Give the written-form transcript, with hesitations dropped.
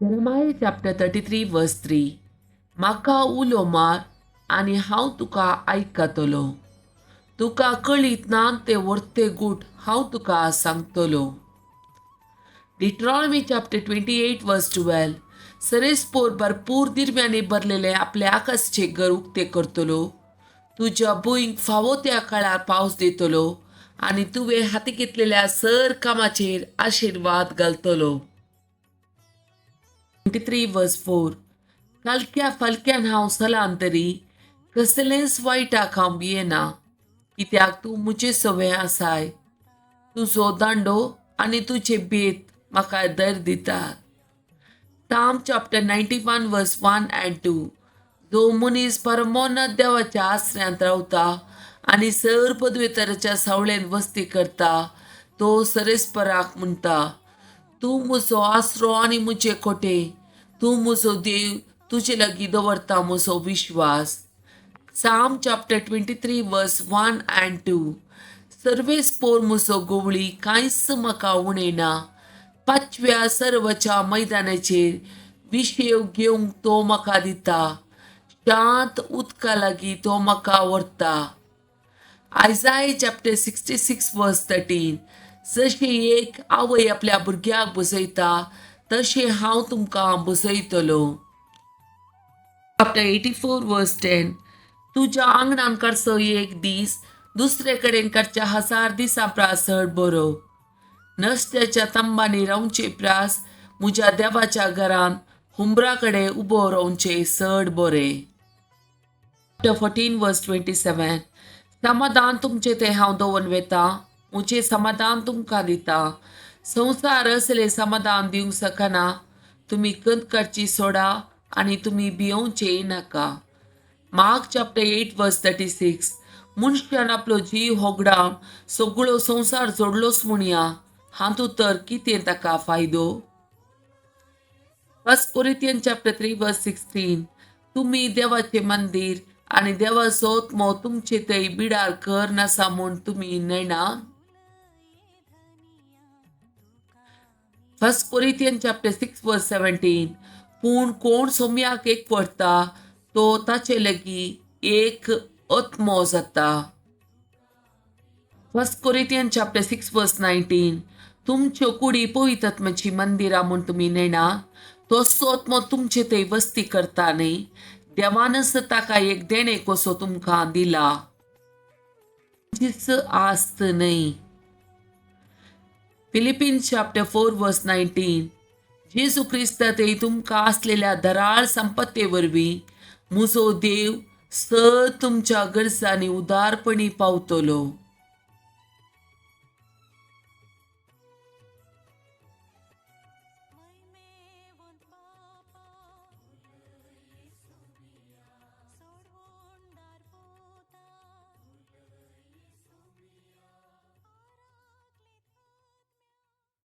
Jeremiah chapter 33 verse 3. म्हाका उलो मार आनी हांव तुका आयकतलो, तुका कळीत ना ते वर्ते गूट हांव तुका सांगतलो. Deuteronomy chapter 28 verse 12. सरेस्पोर भरपूर दिरम्यांनी भरलेले आपले आकाशचे घर उक्ते करतलो, तुज्या भुंयक फावो त्या काळार पावस दितलो आनी तुवें हाती घेतलेल्या सर कामाचेर आशिर्वाद घालतलो. 23 verse 4. कालक्या फालक्यान हांव सलान तरी कसलेंच वायटाक हांव भियेना, कित्याक तूं म्हजे सवे आसाय, तुजो दांडो आनी तुजे बेत म्हाका धैर्य दितात. Psalm chapter 91 verse 1 and 2. जो मनीस परमोन्नत देवाच्या आसऱ्यांत रावता आनी सर पदवेतराच्या सावळेंत वस्ती करता, तो सरेस्पराक म्हणटा, तूं म्हजो आसरो आनी म्हजे कोटे, तूं म्हजो देव, तुजे लागीं दवरता म्हजो विश्वास. Psalm chapter 23 verse 1 and 2. सर्वेस्पोर म्हजो गोवळी, कांयच म्हाका उणें ना. पांचव्या सर्वच्या मैदानाचेर विशेव घेवंक तो म्हाका दिता, शांत उदका लागीं तो म्हाका व्हरता. Isaiah chapter 66 verse 13. जशें एक आवय आपल्या भुरग्याक बसयता तशें हांव तुमकां बसयतलो. Chapter 84 verse 10. तुज्या आंगणान काडचो एक दीस दुसरे कडेन काडच्या 1000 दिसां प्रास चड बरो. नसत्याच्या तंबांनी रावचे प्रास म्हज्या देवाच्या घरांत हुंबरा कडेन उबो रावचें चड बरें. Chapter 14 verse 27. समाधान तुमचें तें हांव दवरून वेता, म्हजें समाधान तुमकां दिता. संवसार असलें समाधान दिवंक शकना. तुमी कंत काडची सोडा आनी तुमी भियोवचें नाका. Mark chapter 8 verse 36. मनशान आपलो जीव होगडावन सगळो संवसार जोडलोच म्हणया, हातूंत तर कितें ताका फायदो? First Corinthian chapter 3 verse 16. तुमी देवाचें मंदीर आनी देवाचो आत्मो तुमचे थंय बिडार कर नासा म्हूण तुमी नेणा. First Corinthian chapter 6 verse 17. पूण कोण सोम्याक एक पडटा तो ताचे लागीं एक आत्मो जाता. First Corinthian chapter 6 verse 19. तुमच्यो कुडी पवित्र आत्म्याची मंदिरां म्हूण तुमी नेणा, तसो आत्मो तुमचे थंय वस्ती करता न्ही. देवानच ताका एक देणें कसो तुमकां दिला, तुमचीच आस्त न्हय. Philippians chapter 4 verse 19. जेजू क्रिस्त थंय तुमकां आसलेल्या दराळ संपत्ते वरवीं म्हजो देव सद तुमच्या गरजांनी उदारपणी पावतलो.